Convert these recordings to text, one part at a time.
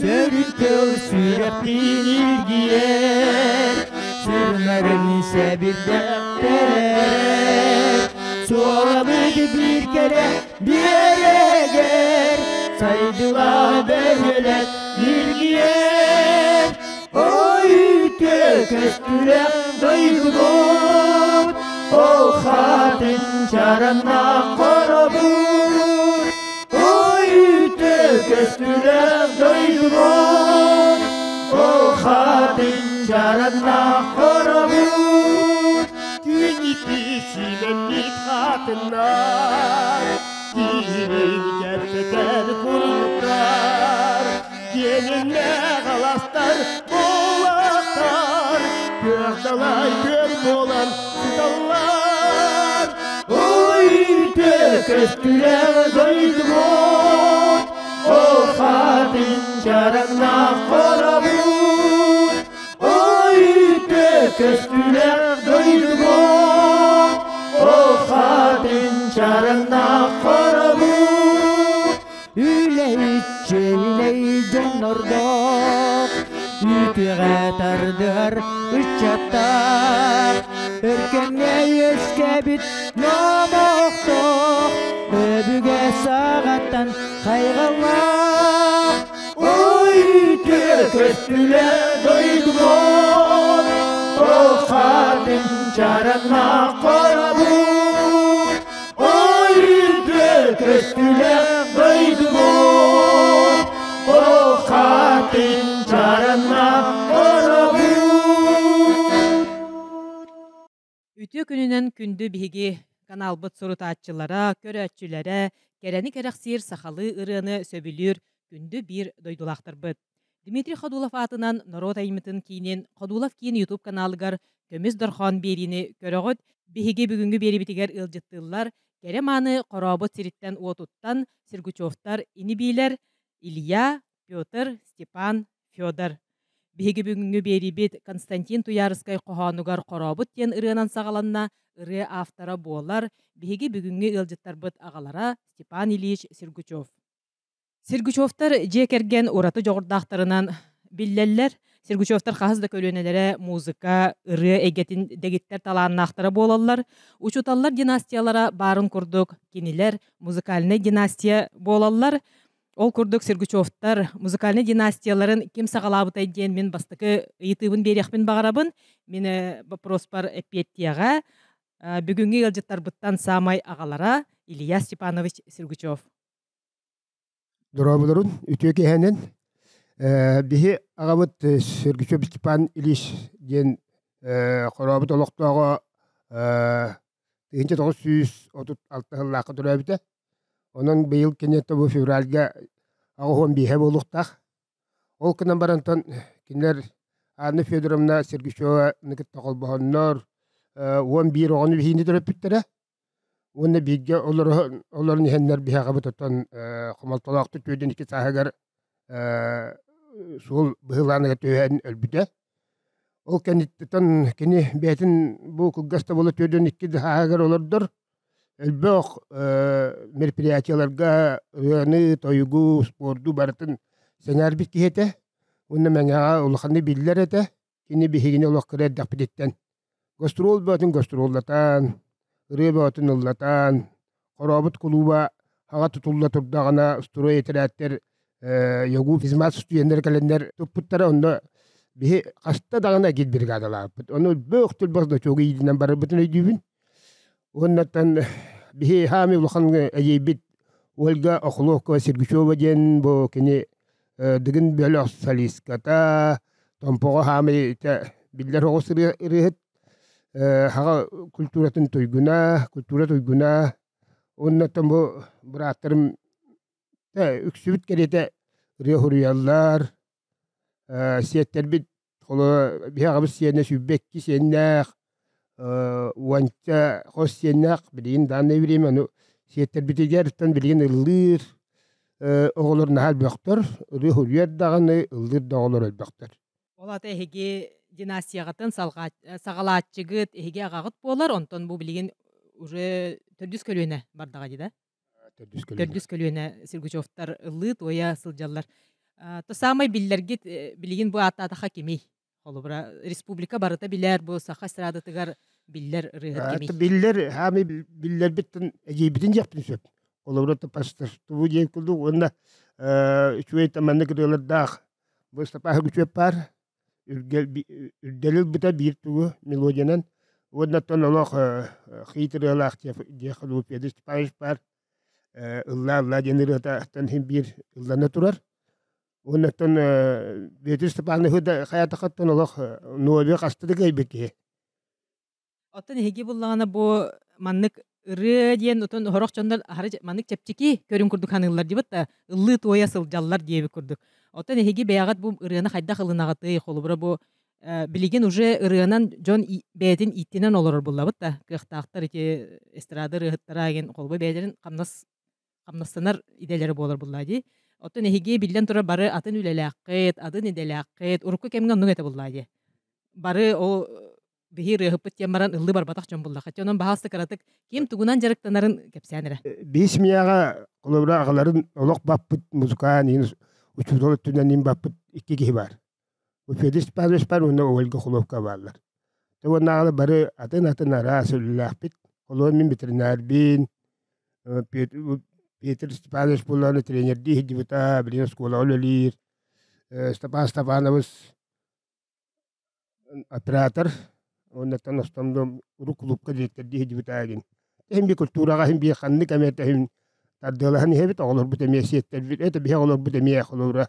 Сөрүн тыл сүрэхпин илгийэр, Сүрнарын сэбирдэхтэрэр. Суолабыт биир кэрэ биэрэгэр, Сайдыла бөһүөлэк ньиргийэр. Ой, үтүө көстүлэх дойдубут, Ол хатын чараннаах хоробут. Ой, үтүө көстүлэх дойдубут, Ол хатын чараннаах хоробут. Күн ити симэммит хатыннар, Киирин кэпсэтэр курдуктар, Киэниннээх аластар буолаттар, Күөх далай күөл буолан сыталлар. Ой, көстүлэх дойдубут, Ол хатын чараҥнаах хоробут. Ой, көстүлэх дойдубут, Ол хатын чараҥнаах хоробут. Үлэһит чиэһинэй дьоннордоох, үтүөҕэ тардыһар ыччаттаах, өркөҥҥө үөскээбит номохтоох, өбүгэ саҕаттан хайҕаллаах. Ой, үтүө көстүлэ дойдубут, ол хатын чараҥнаах хоробут. Ой, үтүө көстүлэх дойдубут, ол хатын чараҥнаах хоробут. Үтүө күнүнэн күндү биһиги каналбыт сурутааччылара, көрөөччүлэрэ, кэрэни кэрэхсиир сахалыы ырыаны сөбүлүүр күндү биир дойдулаахтарбыт. Дмитрий Ходулов аатынан норуот айымньытын киинин Ходулов киин YouTube каналыгар Көмүс дорхоон биэриини көрөҕүт. Биһиги бүгүҥҥү биэриибитигэр ыалдьыттыыллар кэрэ-мааны хорообут сириттэн-уотуттан Сергучевтар ини-биилэр Илья, Петр, Степан, Федор. Биһиги бүгүҥҥү биэриибит Константин Туйаарыскай хоһоонугар Хорообут диэн ырыанан саҕаланна, ырыа автора буолар биһиги бүгүҥҥү ыалдьыттарбыт аҕалара Степан Ильич Сергучев. Сергучевтар дьиэ кэргэн ураты дьоҕурдаахтарынан биллэллэр. Сергучевтар хаһыс да көлүөнэлэрэ музыка, ырыа эйгэтин дэгиттэр талааннаахтара буолаллар. Учууталлар династиялара баарын курдук кинилэр музыкальнай династия буолаллар. Ол курдук Сергучевтар музыкальнай династияларын ким саҕалаабытай диэн мин бастакы ыйытыыбын биэриэхпин баҕарабын. Мин вопроспар эппиэттиэҕэ. Бүгүҥҥү ыалдьыттарбыттан саамай аҕалара Илья Степанович Сергучев. Дорооболорун үтүө киэһэнэн. Биһи аҕабыт Сергучев Степан Ильич диэн хорообут олохтооҕо 1936 сыллаахха төрөөбүтэ. Онон быйыл кини бу февральга 85 буолуохтаах. Ол гынан барантан кинилэр Анна Федоровна Сергучеваны кытта холбоһоннор 11 оҕону биһиини төрөппүттэрэ. Уонна бииргэ олорон иһэннэр биһиэхэбит оттон хомолтолоохтук түөртүн икки сааһыгар суол быһылааныгар түһэн өлбүтэ. Ол кэнниттэн кини бэйэтин бу кылгас да буола 42 сааһыгар олордор. Элбэх мероприятиеларга ырыаны, тойугу, спорду барытын сэҥээрбит киһи этэ. Уонна Мэҥэҕэ улаханнык биллэр этэ. Кини биһигини олох кыра эрдэхпититтэн гастрол бөҕөтүн гастроллатан, ырыа бөҕөтүн ыллатан, хорообут кулууба хаҕа тутулла турдаҕына строй этэрээттэр ЯГУ физмат студеннара кэлэннэр туппуттара онно биһи хаста даҕаны агитбригадалаабыппыт. Ону бөх түлбэх значогу иитинэн барарбытын өйдүүбүн. Уоннаттан биһи хаами улахан эдьиийбит Ольга Охлопкова Сергучева диэн бу кини Дыгын бөлөх солистката, Томпоҕо хаамай биллэр оҕус ырыаһыт, хаҕа культуратын туйгуна, культура туйгуна. Уонна бу бырааттарым үксүбүт кэриэтэ ырыа суруйаллар, сиэттэрбит холо биһи аҕабыт сиэнэ 22 сиэннээх, уонча хос сиэннээх билигин данное время ону сиэттэрбитигэр билигин ыллыыр оҕолор наһаа элбэхтэр, ырыа суруйар даҕаны, ыллыыр да оҕолор элбэхтэр. Ол аата эһиги династияҕытын саҕалааччыгыт эһиги аҕаҕыт буолар, онтон бу билигин уже төрдүс көлүөнэ бардаҕа дии да? Төрдүс көлүөнэ. Төрдүс көлүөнэ Сергучевтар ыллыы-туойа сылдьаллар. То самай биллэргит билигин бу ааттаатаха кимий? Холобура, республика барыта билэр бу саха эстрадатыгар биллэр ырыаһыт кимий? Биллэр, хаамай биллэрбиттэн эдьиийбитин диэхпин сөп. Холобура, пастыртубу диэн курдук уонна үчүгэй маннык ырыалардаах бу Ыстапааһы Күчүөп баар үрдэли ылбыта биир тугу мелодиянан уонна оттон олох хит ырыалаах диэх Федор Степанович баар ыллаа-ыллаа диэн ырыататтан иһин биир ыллана турар. Уонна оттон Петр Степановиһы да хайатахаттан олох нуобе хаста да кыайбыт киһи. Оттон эһиги буллаҕына бу маннык ырыа диэн отон сорох дьоннор аһары маннык чэпчэки көрүҥ курдук саныыллар дибит да ыллыы туойа сылдьаллар диэбит курдук. Оттон эһиги бэйэҕит бу ырыаны хайдах ылынаҕытый? Холобура бу билигин уже ырыанан дьон бэйэтин ииттинэн олорор буллабыт да кыахтаахтар ити эстрада ырыаһыттара ген холбо бэйэлэрин хамнас хамнастанар идэлэрэ буолар буллаа дии. Оттон эһиги биллэн турар бары атын үлэлээххит, атын идэлээххит, урукку кэмҥэ оннук этэ буллаа дии. Бары ол биһи ырыаһыппыт диэн баран ыллыы барбатах дьон буллахха. Онон баһаалыста кыратык ким тугунан дьарыктанарын кэпсээн эрэ. Биир семьяҕа холобура аҕаларын олох баппыт музыкаан иһин учуутал өттүнэн иһин баппыт икки киһи баар. Федор Степанович бар уонна Ольга Холовка бааллар. Уоннааҕы бары атын-атын араас үлэлээхпит. Холуон мин ветеринарбин, Петр Степанович буоллаҕына тренердии сылдьыбыта, билигин оскуолаҕа үлэлиир. Степан Степанович оператор уоннаттан основном урут кулуупка дириэктэрдии сылдьыбыта игин. Иһин би культураҕа иһин би ханнык эмэ иһин тардыалаһан иһэбит, оҕолорбут эмиэ сиэттэрбит, это биһи оҕолорбут эмиэ холобура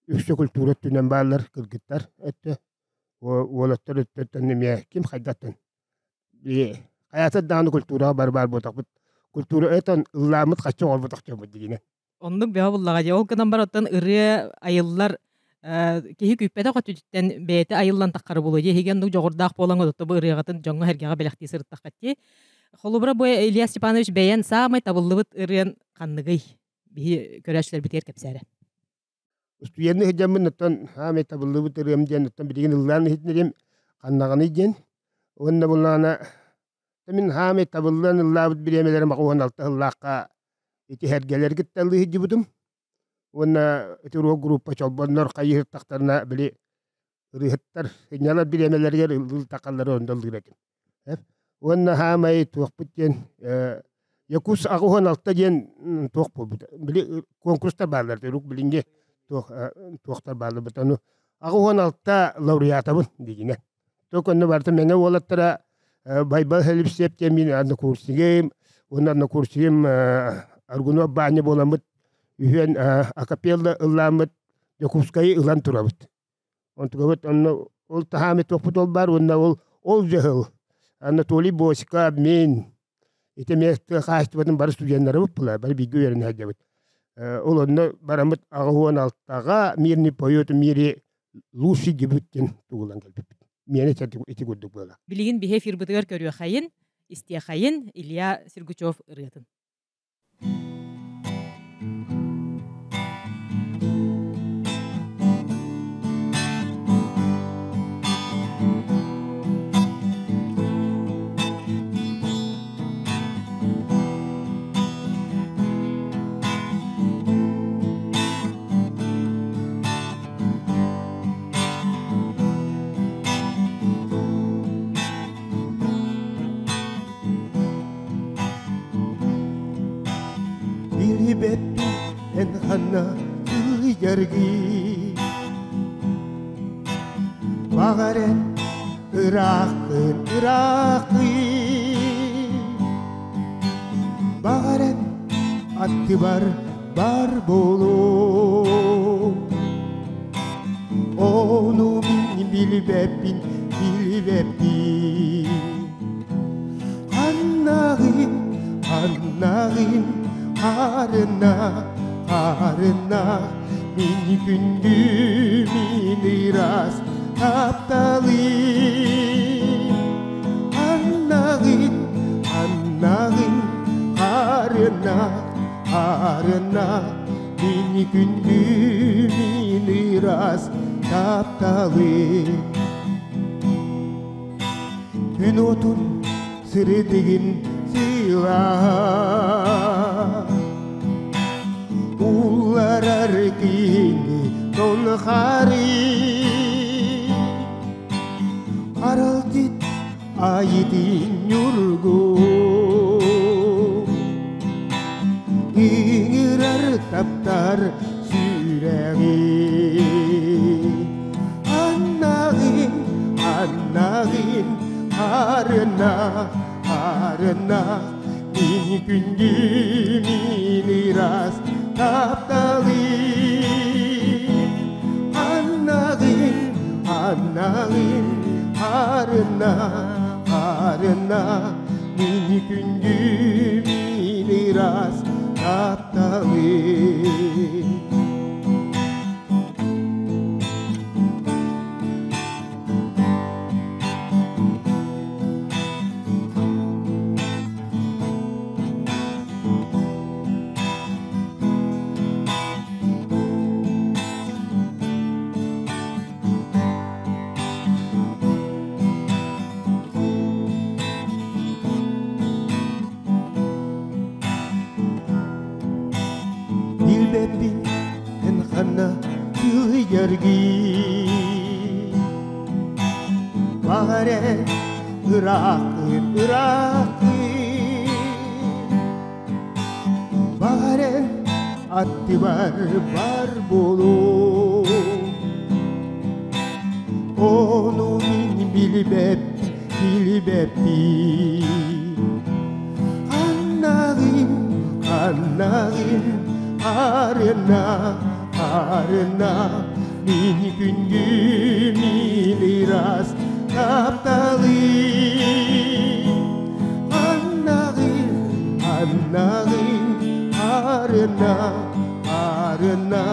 үксэ культура өттүнэн бааллар кыргыттар өттө уолаттар өттүттэн эмиэ ким хайдаттан хайата даҕаны культураҕа бары баар буотахпыт культура өтөн ыллааммыт хаччы оҕолботох дьоммут дигинэ Оннук бөҕө буллаҕа дии. Ол гынан баран оттон ырыа айыллар киһи күүппэтэх өттүттэн бэйэтэ айыллан таххара буолуо дии. Эһиги оннук дьоҕурдаах буолан отто бу ырыаҕытын дьоҥҥо-сэргэҕэ бэлэхтии сырыттаххыт дии. Холобура бу Илья Степанович бэйэн саамай табыллыбыт ырыан ханныгый? Биһи көрөөччүлэрбитигэр кэпсээрэ. Устуйаны сылдьаммын оттон хаамай табыллыбыт ырыам диэн оттон билигин ыллаан иһитиннэриэм ханнаҕыный диэн. Уонна буллаҕына мин хаамай табыллан ыллаабыт бириэмэлэрим 86 сыллаахха ити сэргэлэргит талыы сылдьыбытым. Уонна ити рок группа чолбоннор хайыһыттахтарына били ырыаһыттар сынньалар бириэмэлэригэр ыллыы тахаллары онно ыллыыр этим. Уонна хаамай туохпут диэн Якутс 86 диэн туох буолбута. Били конкурстар бааллар, рук билиҥҥи туох туохтар бааллар ону 86 лауреатабын дигинэ. Туох онно барыта мэҥэ уолаттара Байбал Хелипсиэп диэн мин однокурснигым, уонна однокурснигым Аргунов Баня буоламмыт үһүөн акапелла ыллааммыт Дьокуускайы ылан турабыт. Онтугабыт онно ол таһаами туохпут ол баар уонна ол ол дьаһыл Анатолий Босиков мин ити эмиэ тыа хаһаайыстыбатын бары студеннарыбыт була бары бииргэ үөрэнэ сылдьабыт. Ол онно бараммыт 86-ҕа мирный поет в мире лучший дебют диэн тугулан кэлбиппит. Миэнэ ити курдук буола. Билигин биһи эфирбытыгар көрүөхайын, истиэхайын Илья Сергучев ырыатын. Билибэппин эн ханна сылдьаргын Баҕар эн ырааххын ырааххын Баҕар эн аттыбар бар буолуо Ону мин билбэппин билбэппин Ханнаҕын, ханнаҕын, харына, харына, мин күндү, мин ыраас тапталым. Ханнаҕын, ханнаҕын, харына, харына, мин күндү, мин ыраас тапталым. Күн отун сырдыгын сыылаһа Улларар киһини хари Аралдит айытын ньургу Иҥирэр таптар сүрэҕи Аннагын, аннагын, арына, арына Мин күндү мин ыраас тапталым Аннагын, аннагын, арына, арына Мин күндү мин ыраас тапталым. Билбэппин эн ханна сылдьаргын Баҕар эн ырааххын ырааххын Баҕар эн аттыбар бар буолуо Ону мин билбэп билбэппин Аннагын, аннагын, арына, арына Мин күндү мин ыраас тапталым Аннагын, аннагын, арына, арына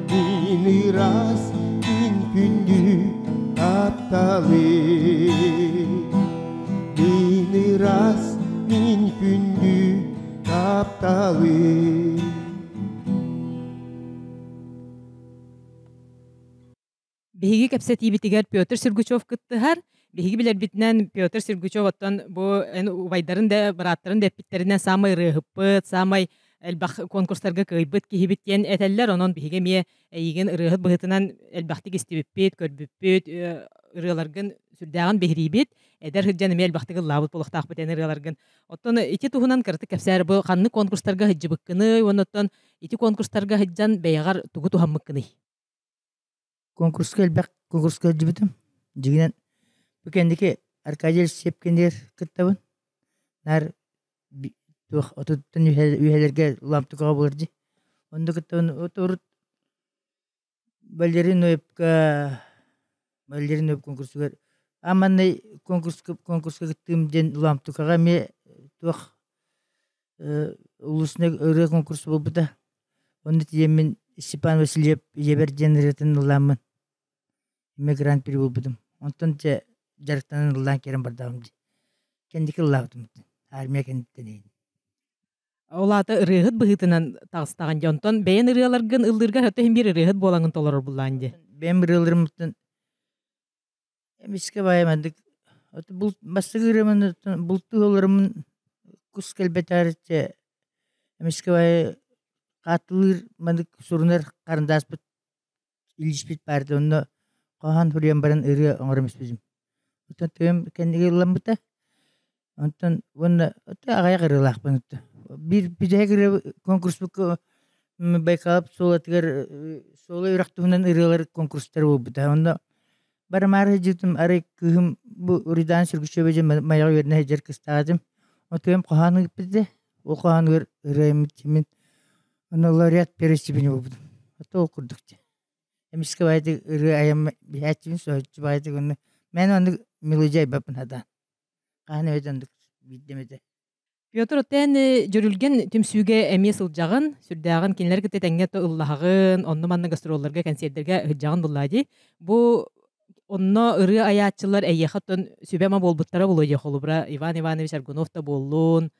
Мин ыраас, мин күндү тапталым Мин ыраас, мин күндү тапталым. Биһиги кэпсэтиибитигэр Петр Сергучев кыттыһар. Биһиги билэрбитинэн Петр Сергучев оттон бу эн убайдарын да бырааттарын да эппиттэринэн саамай ырыаһыппыт, саамай элбэх конкурстарга кыайбыт киһибит диэн этэллэр. Онон биһиги эмиэ эйигин ырыаһыт быһыытынан элбэхтик истибиппит, көрбүппүт, ырыаларгын сүрдээҕин биһириибит. Эдэр сылдьан эмиэ элбэхтик ыллаабыт буолуохтаахпыт эн ырыаларгын. Оттон ити туһунан кыратык кэпсээр бу ханнык конкурстарга сылдьыбыккыный уонна оттон ити конкурстарга сылдьан бэйэҕэр тугу туһаммыккыный? Конкурска элбэх конкурска сылдьыбытым. Дьиҥинэн, бу кэнники Аркадий Алексеевкиниэр кыттабын. Наар туох отуттан үһэлэргэ ламтыкаҕа буолар дии. Онно кыттабын урут Валерий Ноевка Валерий Ноев конкурсугар ааманнай конкурска конкурска кыттыым диэн ламтыкаҕа эмиэ туох улуснай ырыа конкурс буолбута. Онно тиийэммин Степан Васильев ийэбэр диэн ырыатын ыллааммын эмиэ гран-при буолбутум. Онтон дьэ дьарыктанан ыллаан киирэн бардаҕым дии. Кэнники ыллаабытым армия кэнниттэн иһин. Ол аата ырыаһыт быһыытынан таҕыстаҕын дии. Онтон бэйэн ырыаларгын ыллыыргар өттө иһин биир ырыаһыт буолаҥын толорор буллаан дии. Бэйэм ырыаларымыттан Эмискэ баайым маннык бастакы ырыамын бултуу олороммун кус кэлбэтээриччэ эмискэ баайы хааттылыыр маннык сурунар харандааспыт илдьиспит баар этэ онно хоһоон суруйан баран ырыа оҥорон испитим. Оттон тыам кэннигэр ылламмыта. Онтон уонна аҕыйах ырыалаахпын биир бүтэһик ырыа конкурспукка Байкалап суолатыгар суола үрэх туһунан ырыалар конкурстара буолбута. Онно барымаары сылдьыбытым арай кыыһым бу Уруйдаан Сергучева диэн Майаҕа үөрэнэ сылдьар кыстаах этим. Отуйам хоһоон ыыппыт этэ. Ол хоһоонугар ырыаммыт мин онно лауреат первой степени буолбутум. Ото ол курдук дии. Эмискэ баайдык ырыа айамма биһээччибин соһуччу баайдык онно мэн оннук мелодия айбаппын сатаан. Хаһан эбэтэ оннук биирдэм этэ. Петр, оттон Дьүрүлгэн түмсүүгэ эмиэ сылдьаҕын, сүрдээҕин кинилэр кытта тэҥҥэ ыллаһаҕын, онно-манна гастролларга, кэнсиэрдэргэ сылдьаҕын буллаа дии. Бу онно ырыа айааччылар эйиэхэ оттон сүбэ-ама буолбуттара буолуо дии, холобура, Иван Иванович Аргунов да буоллун,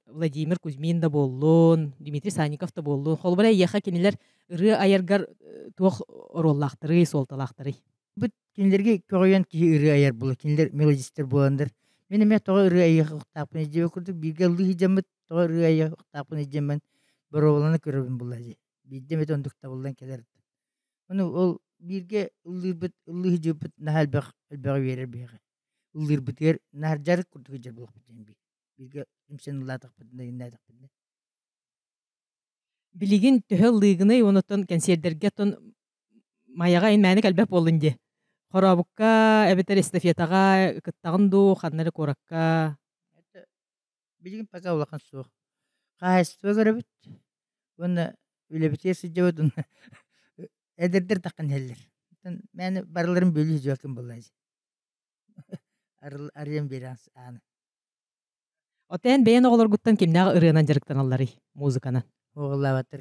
Владимир Кузьмин да буоллун, Дмитрий Санников да буоллун. Холобура, эйиэхэ кинилэр ырыа айаргар туох оруоллаахтарый, суолталаахтарый? Бу кинилэргэ көҕүйэн киһи ырыа айар буолар, кинилэр мелодистар буоланнар. Мин эмиэ тоҕо ырыа айыахтаахпын дьиэ курдук бииргэ ыллыы сылдьаммыт тоҕо ырыа айыахтаахпын дьиэммин боруобалана көрөбүн буолла дии. Биирдэ эмит оннук табыллан кэлэр. Ону ол бииргэ ыллыырбыт, ыллыы сылдьыбыппыт наһаа элбэх элбэҕи биэрэр биһиэхэ. Ыллыырбытыгар наар дьарык курдук сылдьар буолуохпут диэн бииргэ түмсэн ыллаатахпытына, иннээтэхпитинэ. Билигин төһө ыллыыгыный онуттан кэнсиэрдэргэ оттон Майаҕа ин мээнэ кэлбэт буоллун дии. Хорообукка эбэтэр эстафетаҕа кыттаҕын дуу, ханна эрэ куоракка? Это билигин пока улахан суох. Хаһаайыстыба көрөбүт уонна үлэбитигэр сылдьабыт уонна эдэрдэр таххан иһэллэр. Оттон мээнэ барыларын бүөлүү сылдьыбаккын буоллаа дии. Арыйан биэрэн ааны. Оттон бэйэн оҕолоргуттан кимнээх ырыанан дьарыктаналларый, музыканан? Оҕолообаттар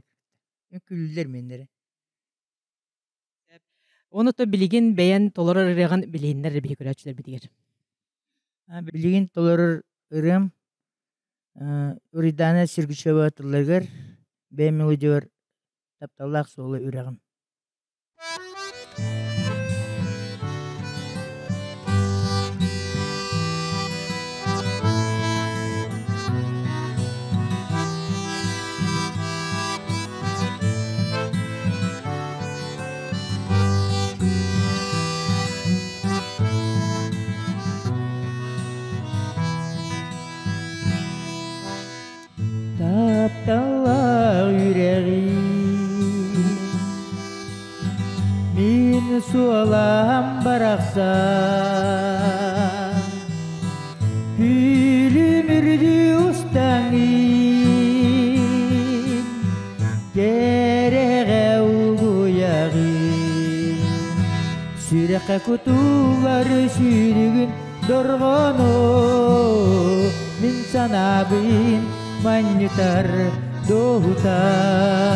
күлүүллэр миэннэрэ. Ону то билигин бэйэн толорор ырыаҕын билиһиннэр эрэ биһи көрөөччүлэрбитигэр. Билигин толорор ырыам Уруйдаана Сергучева тылларыгар, бэйэм мелодиябар тапталлаах суолу үрэҕим. Тапталлаах үрэҕим Мин суолам барахсан Күлүмүрдүү устаҥын Кэрэҕэ угуйаҕын Сүрэххэ кутуллар сүүрүгүн дорҕооно Мин санаабын манньытар доһутар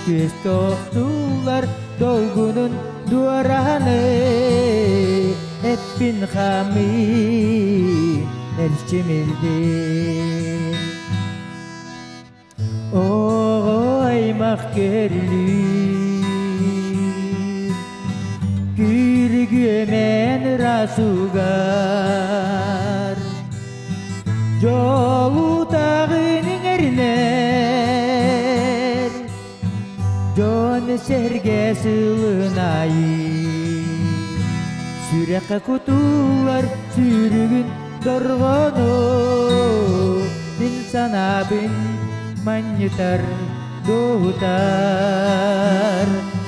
Күөскэ охсуллар долгунун дуораһаны Эппин хаамыы эрчимирдин Оҕо аймах кэрлүүр Күргүөмэн ырасугар Дьолутаҕын иҥэринэр Дьон сэргэ сылын айы Сүрэххэ кутуллар сүүрүгүн дорҕоону Мин санаабын манньытар дуоһутар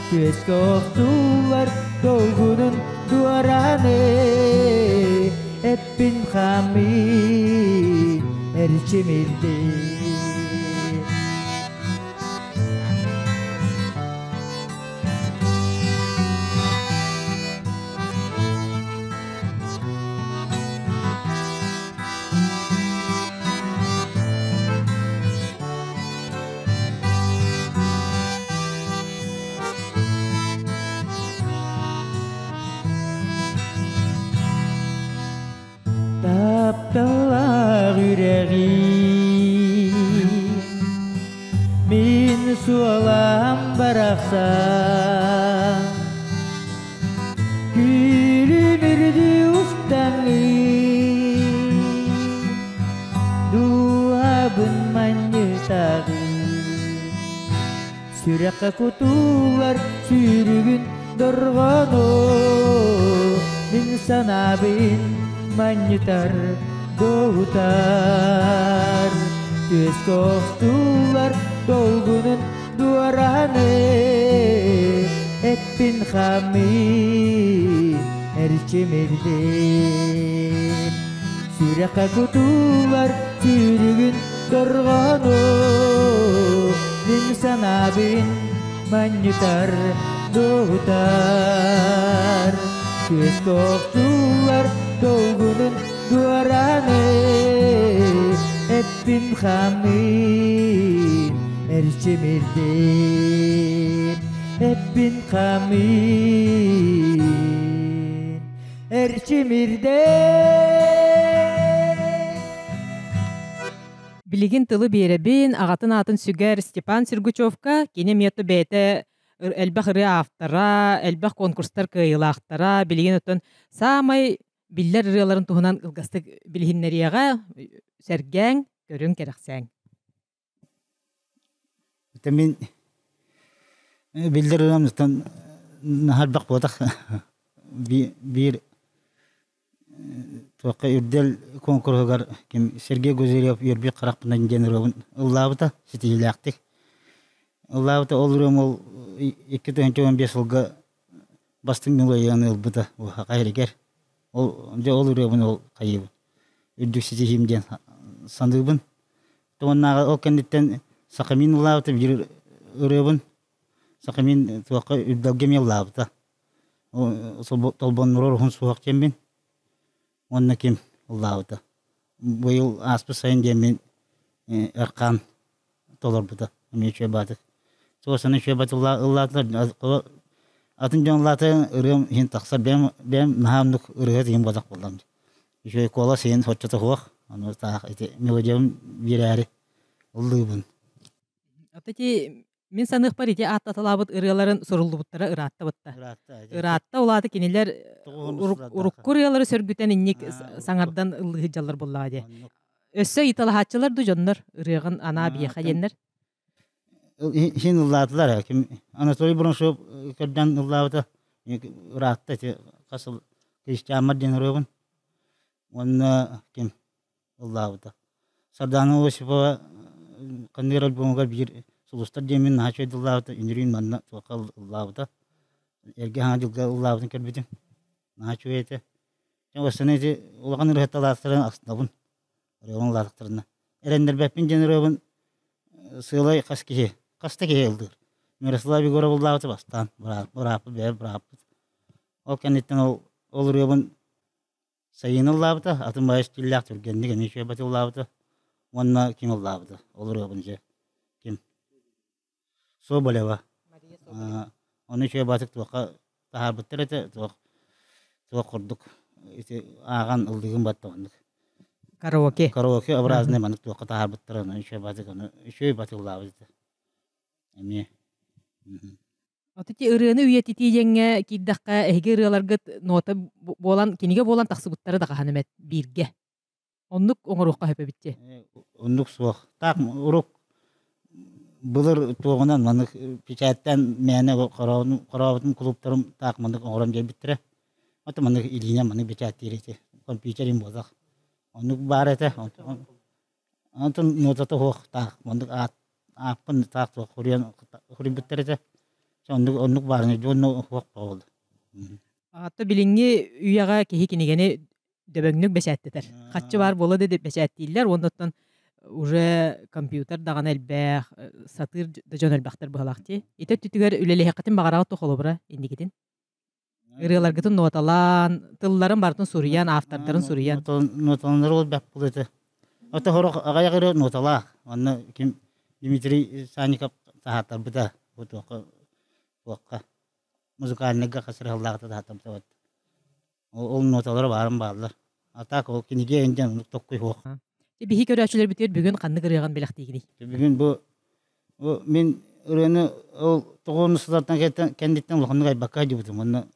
Күөскэ охсуллар долгунун дуорааны Эппин хаамыы эрчимирдин Тапталлаах үрэҕим Мин суолам барахсан Күлүмүрдүү устаҥын Дууһабын манньытаҕын Сүрэххэ кутуллар сүүрүгүн дорҕоону Мин санаабын манньытар доһутар Түөскэ охтуллар долгунун дуорааны Эппин хаамыы эрчимирдин Сүрэххэ кутуллар сүүрүгүн дорҕоону Мин санаабын манньытар дуоһутар Күөскэ охсуллар долгунун дуорааны Эппин хаамыын эрчимирдин Эппин хаамыын эрчимирдин Билигин тылы биэрэбин, аҕатын аатын сүгэр Степан Сергучевка, кини эмиэ бэйэтэ элбэх ырыа автора, элбэх конкурстар кыайыылаахтара, билигин оттон саамай биллэр ырыаларын туһунан кылгастык билиһиннэриэҕэ, сэргээҥ, көрүҥ, кэрэхсээҥ. Это мин Биллэр ырыам наһаа элбэх буотах. Биир туохха үрдэл куонкуруһугар ким Сергей Гузырев үөрбүт харахпынан диэн ырыабын ыллаабыта ситиһиилээхтик. Ыллаабыта ол ырыам ол 2015 сылга бастыҥ мелодияны ылбыта хайырыгар. Ол дьэ ол ырыабын ол хайыыбын. Үрдүк ситиһиим диэн саныыбын. Туоннааҕы ол кэнниттэн Сахамин ыллаабыта биир ырыабын. Сахамин туохха үрдэлгэ эмиэ ыллаабыта. Толбоннурар уһун суһуох диэммин. Уонна ким ыллаабыта. Быйыл ааспыт сайын диэммин Эрхаан толорбута. Эмиэ үчүгэй баатык. Суосаны үчүгэй баатык ыллаатылар. Атын дьон ыллаата ырыам иһин тахсар. Бэйэм, бэйэм наһаа оннук ырыаһыт иһин буолах буоллам. Үчүгэй куолас иһин соччото суох. Ону таах ити мелодиябын биэрээри ыллыыбын. Ити мин саныахпар ити ааттаталаабыт ырыаларын суруллубуттара ыраатта бытта. Ыраатта улааты кинилэр урукку ырыалары сөргүтэн инник саҥардан ыллыы сылдьаллар буоллаҕа дии. Өссө ыйыталаһааччылар ду дьоннор ырыаҕын анаа биэхэ диэннэр. Иһин ыллаатылар. Ким Анатолий Броншов көрдөөн ыллаабыта ыраатта ити хас сыл Кристиаммар диэн ырыабын. Уонна ким ыллаабыта. Сардаана Осипова ханныыр альбомугар биир сулустар диэммин наһаа үчүгэй ыллаабыта, үнүрүүн манна туохха ыллаабыта. Эргэ Саҥа дьылга ыллаабытын көрбүтүм. Наһаа үчүгэй этэ. Остана ити улахан ырыаһытталаахтарын астынабын. Ырыабын ыллаатахтарына. Эрэннэрбэппин диэн ырыабын сыалай хас киһи, хас да киһи ыллыыр. Мирослав Егоров ыллаабыта бастаан, бырааппыт, бэйэ бырааппыт. Ол кэнниттэн ол, ол ырыабын Сайыына ыллаабыта, атын баайа стиллээх түргэнник эмиэ үчүгэй ыллаабыта уонна ким ыллаабыта ол ырыабын дьэ ким Соболева. Ону үчүгэй баатык туохха таһаарбыттар этэ туох туох курдук ити ааҕан ыллыгын батта оннук. Караоке. Караоке образный маннык туохха таһаарбыттара ону үчүгэй баатык ону үчүгэй бат ыллаабыт этэ. Эмиэ. Ити ырыаны үйэтитии диэҥҥэ киирдэххэ, эһиги ырыаларгыт нота буолан, кинигэ буолан тахсыбыттара да хаһан эмэ бииргэ. Оннук оҥоруохха сөп эбит дии. Оннук суох. Так урук былыр туоҕунан маннык печаттан мээнэ хорообутун клубтарым таах маннык оҥорон биэрбиттэрэ. Ото маннык илиинэн маннык печаттиир ити. Компьютер им буолах. Оннук баар этэ. Онтон нотата суох таах маннык аат ааппын таах суох хуруйан хуруйбуттар этэ. Оннук оннук баарына дьонно суох буолла. Ата билиҥҥи үйэҕэ киһи кинигэни дөбөҥнүк бэчээттэтэр. Хаччы баар буола да бэчээттииллэр уонна уже компьютер даҕаны элбэх, сатыыр да дьон элбэхтэр быһалаах дии. Ити өттүтүгэр үлэлэһиэххитин баҕараҕыт да холобура инникитин? Ырыаларгытын ноталаан, тылларын барытын суруйан, автордарын суруйан. Ноталанар ол бэт буолуо этэ. Ото сорох аҕыйах ырыа ноталаах. Онно ким Дмитрий Санников таһааттарбыта бу туохха туохха музыкальныйга хас ырыаллаахта таһааттарбыта Ол ноталара баарын бааллар. А так ол кинигэ индиан оннук токкуй суох. Биһи көрөөччүлэрбитигэр бүгүн ханнык ырыаҕын бэлэхтиигиний? Бүгүн бу мин ырыаны ол тоҕуон сыллартан кэнниттэн улаханнык айбакка сылдьыбытым. Онно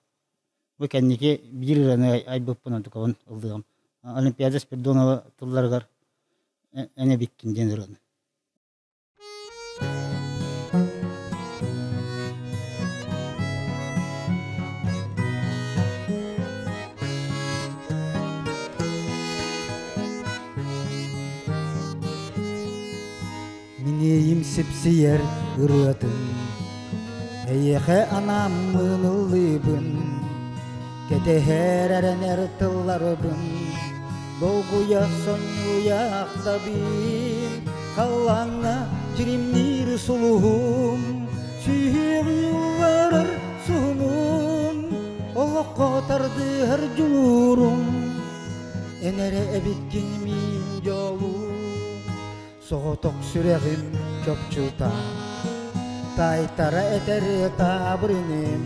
бу кэнники биир ырыаны айбыппын онтукабын ыллыам. Олимпиада Спиридонова тылларыгар эн эбиккин диэн ырыаны. Мин иэйим сипсийэр ырыатын Эйиэхэ анааммын ыллыыбын Кэтэһэр эрэнэр тылларбын Долгуйа сонньуйа ахтабын Халлааҥҥа дьиримниир сулуһум Сүһүөҕү ылларар суһумум Олоххо тардыһар дьулуурум Эн эрэ эбиккин миин дьолум Соҕотох сүрэҕим чопчута Таайтара этэр таабырыным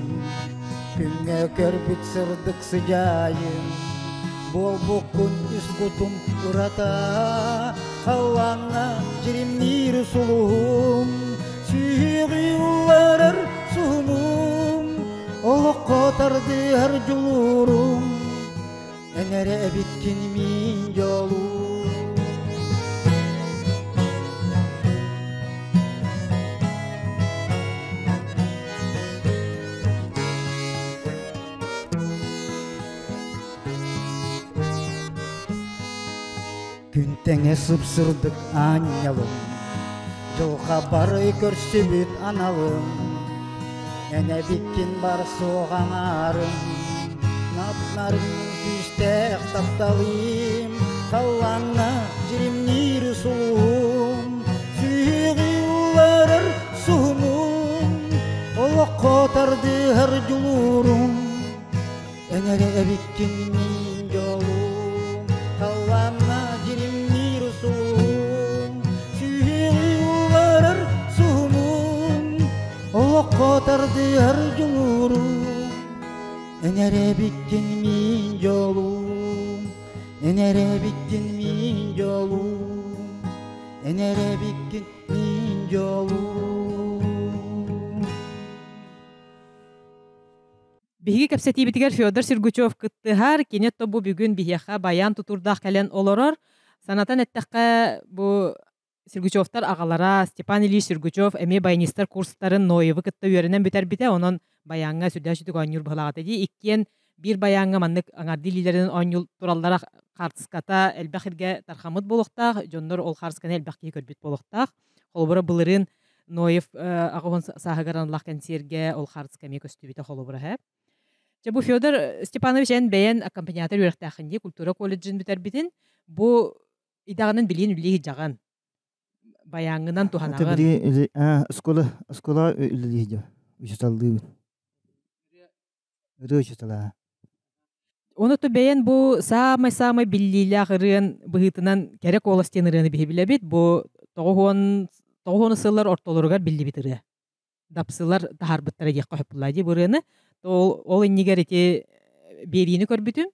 Күҥҥэ көрбүт сырдык сыдьаайым Буолбуккун үс кутум ырата Халлааҥҥа дьиримниир сулуһум Сүһүөҕү ылларар суһумум Олоххо тардыһар дьулуурум Эн эрэ эбиккин миин дьолуум Күн тэҥэ сып-сырдык аанньалым, Дьылҕабар көрсүбүт аналым, Эн эбиккин бар суох аҥаарым, Нап-нарын күүстээх тапталым, Халлааҥҥа дьиримниир сулуһум, Сүһүөҕү уларар суһумум, Олоххо тардыһар дьулуурум, Эн эрэ эбиккин мин дьолум, Халлааҥҥа дьиримниир сулуһум, Сүһүөҕү уларар суһумум, Олоххо тардыһар дьулуурум, Эн эрэ эбиккин мин дьолум, Эн эрэ эбиккин мин дьолум, Эн эрэ эбиккин мин дьолум. Биһиги кэпсэтиибитигэр Федор Сергучев кыттыһар, кини бу бүгүн биһиэхэ баян тутуурдаах кэлэн олорор. Санатан эттэххэ, бу Сергучевтар аҕалара Степан Ильич Сергучев эмиэ баянистар курстарын Ноевы кытта үөрэнэн бүтэрбитэ, онон баяҥҥа сүрдээх сүтүк оонньуур быһалаҕата дии. Иккиэн биир баяҥҥа маннык аҥардыы илиилэринэн оонньуу тураллара хаартыската элбэх сиргэ тархаммыт буолуохтаах, дьоннор ол хаартысканы элбэх киһи көрбүт буолуохтаах. Холобура, былырыын Ноев аҕыһын сааһыгар аналлаах кэнсиэргэ ол хаартыска эмиэ көстүбүтэ холобура һэ. Дьэ бу Федор Степанович эн бэйэн аккомпаниатор үөрэхтээххин дии, культура колледжын бүтэрбитин. Бу идэҕинэн билиин үлэлии сылдьаҕын. Баяҥҥынан туһанаҕын. Били оскуола оскуола үлэлии сылдьабын. Учууталлыыбын. Ырыа учуутала. Ону то бэйэн бу саамай-саамай биллиилээх ырыан быһыытынан кэрэ куолас диэн ырыаны биһи билэбит. Бу 90 сыллар ортолоругар биллибит ырыа. Дапсылар таһаарбыттара диэххэ сөп буолла дии бу ырыаны. Ол иннигэр ити биэриини көрбүтүм.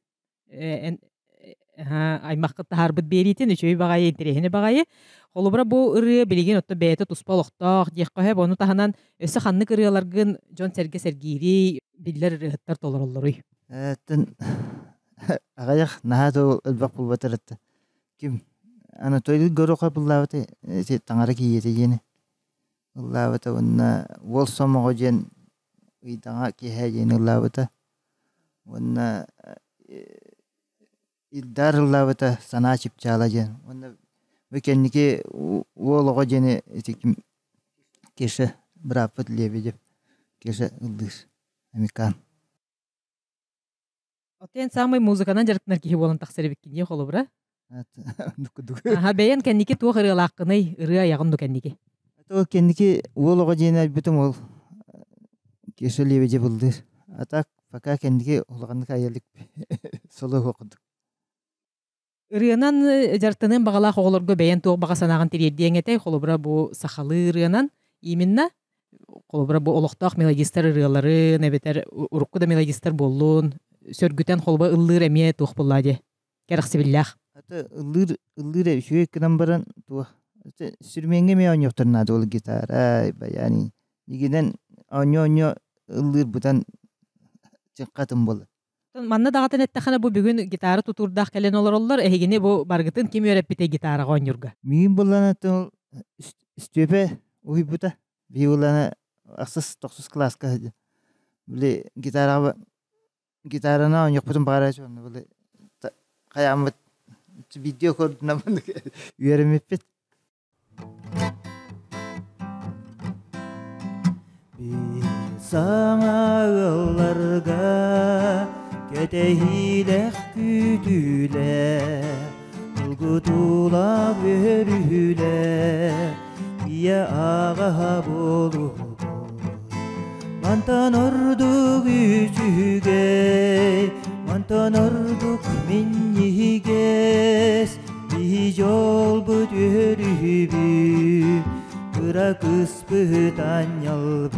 Аймаххыт таһаарбыт биэриитин үчүгэй баҕайы, интэриэһинэй баҕайы. Холобура, бу ырыа билигин отто бэйэтэ туспа олохтоох диэххэ сөп. Ону таһынан өссө ханнык ырыаларгын дьон-сэргэ сэргиирий, биллэр ырыаһыттар толороллоруй? Эттэн аҕыйах наһаа да элбэх булбатар этэ. Ким Анатолий Горохов ыллаабыта ити таҥара кийиитэ диэни ыллаабыта уонна Уол Сомоҕо диэн ыйдаҥа киэһэ диэн ыллаабыта уонна Илдар ыллаабыта Санаа чыпчаала диэн уонна бу кэнники уол оҕо диэни ити ким Кеша бырааппыт Лебедев Кеша ыллыыр Амикан. Оттон саамай музыканан дьарыктанар киһи буолан тахсар эбиккин дии холобура. Аха бэйэн кэнники туох ырыалааххыный? Ырыа айаҕын ду кэнники? Ол кэнники уол оҕо диэн айбытым ол Кеша Лебедев ыллыыр. А так пока кэнники улаханнык айалык соло курдук. Ырыанан дьарыктаныан баҕалаах оҕолорго бэйэн туох баҕа санааҕын тириэрдиэҥ этэй? Холобура бу сахалыы ырыанан именно холобура бу олохтоох мелодистар ырыаларын эбэтэр урукку да мелодистар буоллун сөргүтэн холобура ыллыыр эмиэ туох буоллаа дии кэрэхсибиллээх. Аты ыллыыр ыллыыр үчүгэй гынан баран туох сүрмэҥҥэ эмиэ оонньуохтарын наада ол гитара баян игинэн оонньуу-оонньуу ыллыыр бытан чыҥхатын буолар. Манна даҕатан эттэххинэ бу бүгүн гитара тутуурдаах кэлэн олороллор. Эһигини бу баргытын ким үөрэппитэ гитараҕа оонньуурга? Миигин буллана Степе уһуйбута. Биһи буллана ахсыс тохсус кылааска били гитараҕа гитараны оонньуохпутун баҕарар онно били хайааммыт видео көрдүнэ үөрэммиппит. Саҥа ыалларга кэтэһиилэх күүтүүлээх, долгутуулаах үөрүүлээх ийэ аҕаһа буолуһубут. Мантан ордук үчүгэй, мантан ордук минньигэс, биһи дьолбут үөрүүбүт, кыра кыспыт анньалбыт.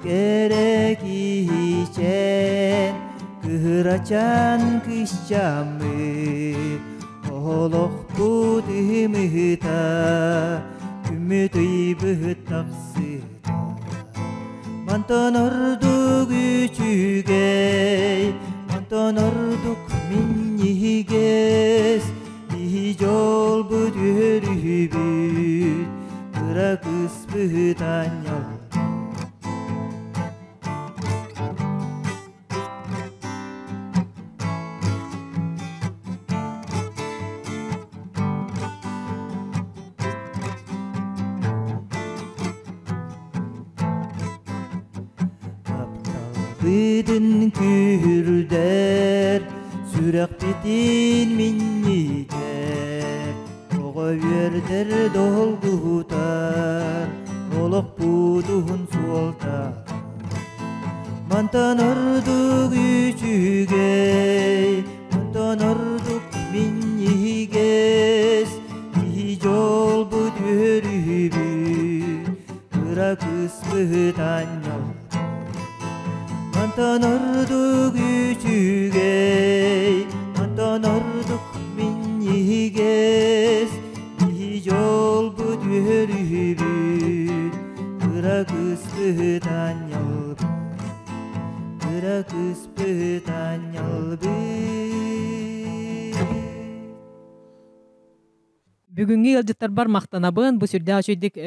Кэрэ киһичээн, кыһырачаан кыысчааммыт, олохпут ыһымыһыта, күммүт ыйбыт тахсыта. Мантан ордук үчүгэй, мантан ордук минньигэс, биһи дьолбут үөрүүбүт, кыра кыспыт анньал. Тапталбытын күүһүрдэр, сүрэхпитин минньитэр, оҕо үөрдэр долгутар, олохпут уһун суолта. Мантан ордук үчүгэй, мантан ордук минньигэс, киһи дьолбут үөрүүбүт, кыра кыыспыт анньал. Мантан ордук үчүгэй, мантан ордук минньигэс, киһи дьолбут үөрүүбүт, кыра кыыспыт анньал, кыра кыыспыт анньалбыт. Бүгүҥҥү ыалдьыттарбар махтанабын. Бу сүрдээх үчүгдүк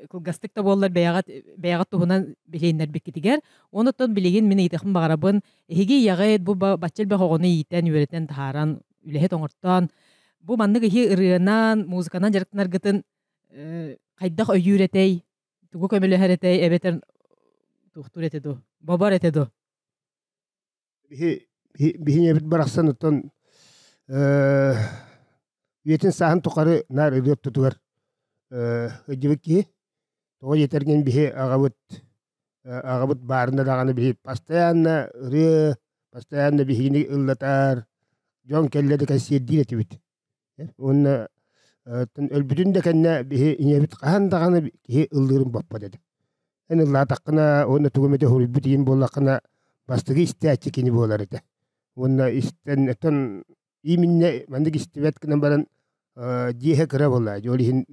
кылгастык да буоллар бэйэҕит бэйэҕит туһунан билиһиннэрбиккитигэр. Онуттан билигин мин ыйытыахпын баҕарабын. Эһиги ийэҕит бу бачча элбэх оҕону иитэн, үөрэтэн таһааран, үлэһит оҥортоон, бу маннык иһи ырыанан, музыканан дьарыктанаргытын хайдах өйүүр этэй, тугу көмөлөһөр этэй, эбэтэр туохтуур этэ дуу, бобор этэ дуу? Биһи биһи барахсан оттон үйэтин сааһын тухары наар ырыа ортотугар ыдьыбыт киһи. Тоҕо диэтэргин биһи аҕабыт аҕабыт баарына даҕаны биһи постоянно ырыа, постоянно биһигини ыллатар, дьон кэллэ да кэнсиэрдиир этибит. Уонна өлбүтүн да кэннэ биһи ийэбит хаһан даҕаны киһи ыллыырын боппот этэ. Эн ыллаатаххына уонна тугу эмэтэ суруйбут иһин буоллаххына бастакы истээччи кини буолар этэ. Уонна истэн оттон иминнэ маннык истибэт гынан баран дьиэһэ кыра буолла. Ол иһин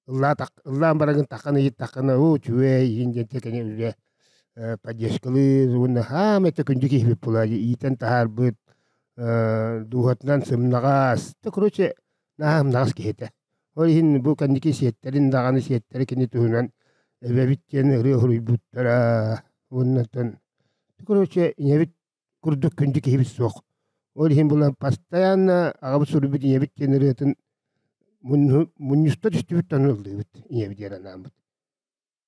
ыллаатах ыллаан бараҥын таххан ыйыттаххына оо үчүгэй иһин диэн кини үлэ поддержкалыыр уонна хаамай да күндү киһибит буолаа иитэн таһаарбыт дууһатынан сымнаҕас да короче наһаа сымнаҕас киһи этэ. Ол иһин бу кэнники сиэттэрин даҕаны сиэттэрэ кини туһунан эбэбит диэн ырыа суруйбуттара уонна оттон короче ийэбит курдук күндү киһибит суох. Ол иһин булан постоянно аҕабыт суруйбут ийэбит диэн ырыатын мунньуста түстүбүт онно ыллыыбыт ийэбит диэн анааммыт.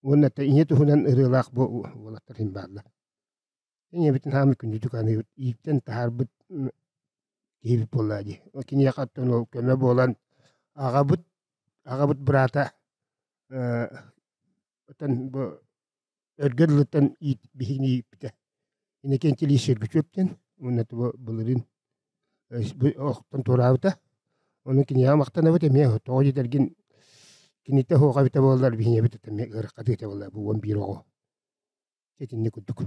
Уонна ийэ туһунан ырыалаах бу уолаттар иһин бааллар. Ийэбитин хааммыт күндүтүк аныыбыт, ииттэн таһаарбыт киһибит буоллаа дии. Киниэхэ оттон ол көмө буолан аҕабыт аҕабыт быраата оттон бу өргө дылыттан иит биһигини ииппитэ. Иннокентий Сергучев диэн уонна былырыын охтон туораабыта. Ону киниэхэ махтанабыт эмиэ тоҕо диэтэргин кинитэ суох эбитэ буоллар биһиэбит эмиэ ыарахатыы этэ буолла бу 11 оҕо. Итинник курдук.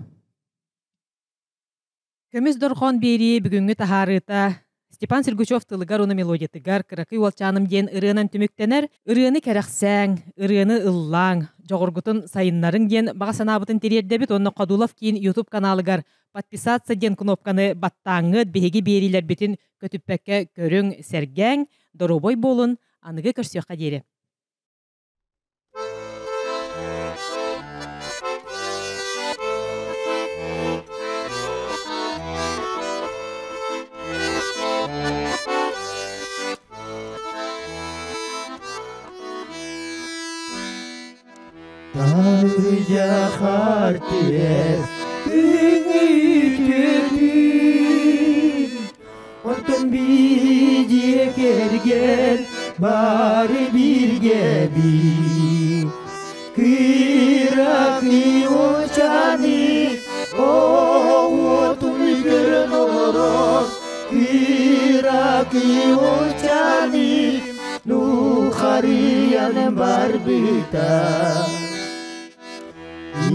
Көмүс дорҕоон биэрии бүгүҥҥү таһаарыыта Степан Сергучев тылыгар уонна мелодиятыгар «Кыракый уолчааным» диэн ырыанан түмүктэнэр. Ырыаны кэрэхсээҥ, ырыаны ыллааҥ, дьоҕургутун сайыннарыҥ диэн баҕа санаабытын тириэрдэбит уонна Ходулов киин YouTube каналыгар «Подписаться» диэн кнопканы баттааҥҥыт, биһиги биэриилэрбитин көтүппэккэ көрүҥ, сэргээҥ, доруобай буолун, аныгы көрсүөххэ диэри. Таһырдьа хаар түһэр, күҥҥү үтүөтүн, Онтон биһиги кэргэн бары бииргэ биир. Кыракый уолчааны оҕотун көрөн олорор. Кыракый уолчааны нухарыйан барбыта.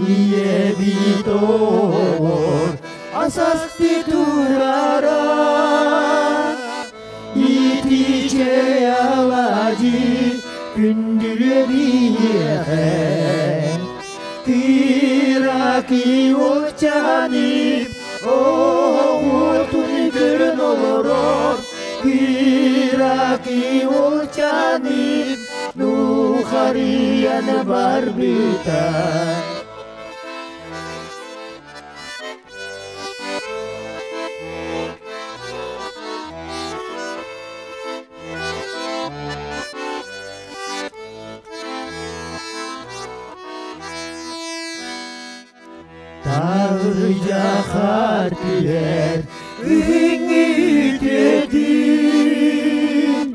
Ийэбит оҕор асасты турара Итиче алаадьы күндүлүө биһиэхэ Кыракый уолчааны оҕотун көрөн олорор Кыракый уолчааны нухарыйан барбыта. Таарыйа хаар түһэр күһүҥҥү үтүөтүн,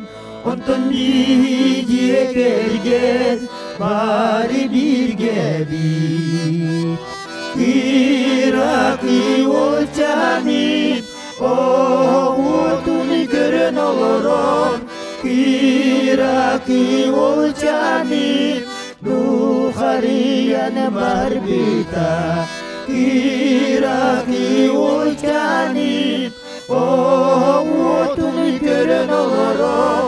Онтон биһи дьиэ кэргэн бары бииргэбит. Кыра кыылчаанын оҕотун көрөн олорон, Кыра кыылчаанын духарыйан барбыта. Кыра кыылчаанын оҕотун көрөн олорон.